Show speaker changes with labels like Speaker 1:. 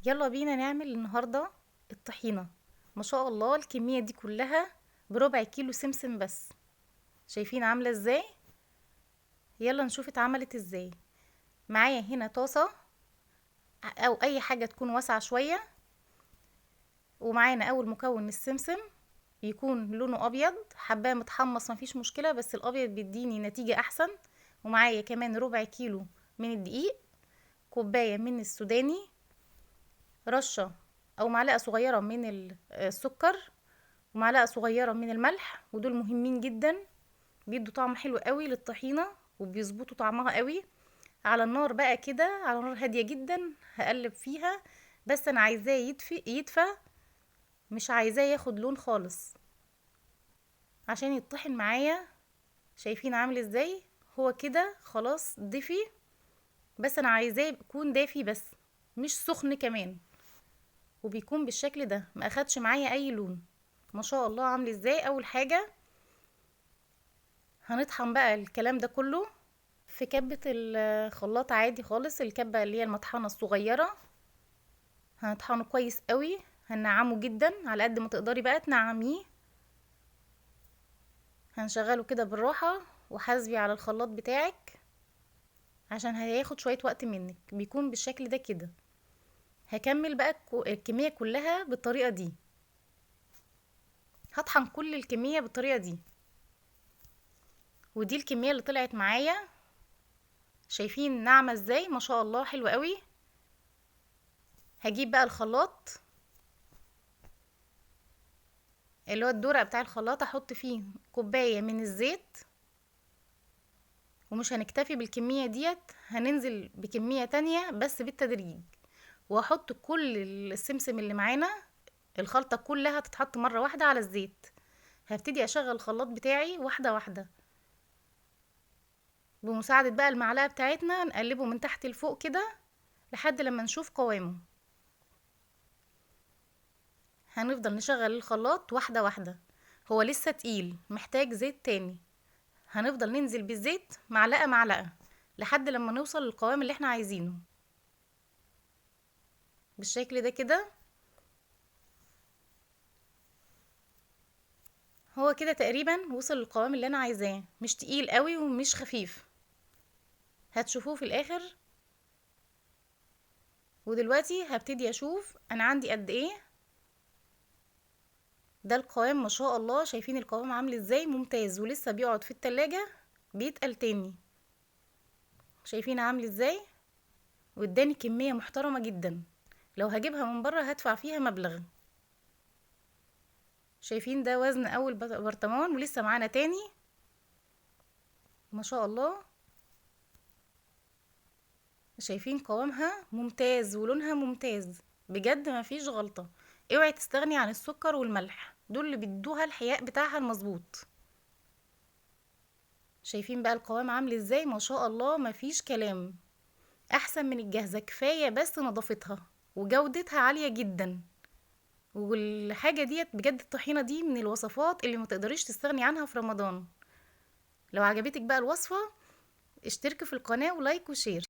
Speaker 1: يلا بينا نعمل النهاردة الطحينة. ما شاء الله الكمية دي كلها بربع كيلو سمسم بس. شايفين عاملة ازاي؟ يلا نشوف اتعملت ازاي. معايا هنا طاسة او اي حاجة تكون واسعة شوية، ومعانا اول مكون السمسم يكون لونه ابيض، حباه متحمص مفيش مشكلة، بس الابيض بيديني نتيجة احسن. ومعايا كمان ربع كيلو من الدقيق، كوباية من السوداني، رشة او معلقة صغيرة من السكر، ومعلقة صغيرة من الملح، ودول مهمين جدا، بيدوا طعم حلو قوي للطحينة وبيظبطوا طعمها قوي. على النار بقى كده، على نار هادية جدا هقلب فيها، بس انا عايزاه يدفى، مش عايزاه ياخد لون خالص عشان يطحن معايا. شايفين عامل ازاي؟ هو كده خلاص دفي، بس انا عايزاه يكون دافي بس مش سخن كمان، وبيكون بالشكل ده، ما اخدش معايا اي لون. ما شاء الله عامل ازاي. اول حاجة هنطحن بقى الكلام ده كله في كبة الخلاط عادي خالص، الكبة اللي هي المطحنة الصغيرة. هنطحنه كويس قوي، هننعمه جدا على قد ما تقدري بقى تنعميه. هنشغله كده بالراحة وحاسبي على الخلاط بتاعك عشان هياخد شوية وقت منك. بيكون بالشكل ده كده. هكمل بقى الكمية كلها بالطريقة دي، هطحن كل الكمية بالطريقة دي. ودي الكمية اللي طلعت معايا، شايفين ناعمة ازاي؟ ما شاء الله حلوة قوي. هجيب بقى الخلاط اللي هو الدورق بتاع الخلاط، احط فيه كوباية من الزيت، ومش هنكتفي بالكمية ديت، هننزل بكمية تانية بس بالتدريج. واحط كل السمسم اللي معانا، الخلطة كلها تتحط مرة واحدة على الزيت. هبتدي اشغل الخلاط بتاعي واحدة واحدة بمساعدة بقى المعلقة بتاعتنا، نقلبه من تحت لفوق كده لحد لما نشوف قوامه. هنفضل نشغل الخلاط واحدة واحدة، هو لسه تقيل محتاج زيت تاني، هنفضل ننزل بالزيت معلقة معلقة لحد لما نوصل للقوام اللي احنا عايزينه بالشكل ده كده. هو كده تقريبا وصل للقوام اللي انا عايزاه، مش تقيل قوي ومش خفيف، هتشوفوه في الاخر. ودلوقتي هبتدي اشوف انا عندي قد ايه. ده القوام ما شاء الله، شايفين القوام عامل ازاي؟ ممتاز، ولسه بيقعد في التلاجة بيتقل تاني. شايفين عامل ازاي؟ واداني كمية محترمة جدا، لو هجيبها من بره هدفع فيها مبلغ. شايفين ده وزن اول برطمان، ولسه معانا تاني ما شاء الله. شايفين قوامها ممتاز ولونها ممتاز بجد، ما فيش غلطة. اوعي تستغني عن السكر والملح، دول اللي بيدوها الحياء بتاعها المظبوط. شايفين بقى القوام عامل ازاي؟ ما شاء الله ما فيش كلام، احسن من الجاهزة. كفاية بس نظافتها وجودتها عالية جدا. والحاجة ديت بجد، الطحينة دي من الوصفات اللي ما تقدريش تستغني عنها في رمضان. لو عجبتك بقى الوصفة اشتركي في القناة و like و share.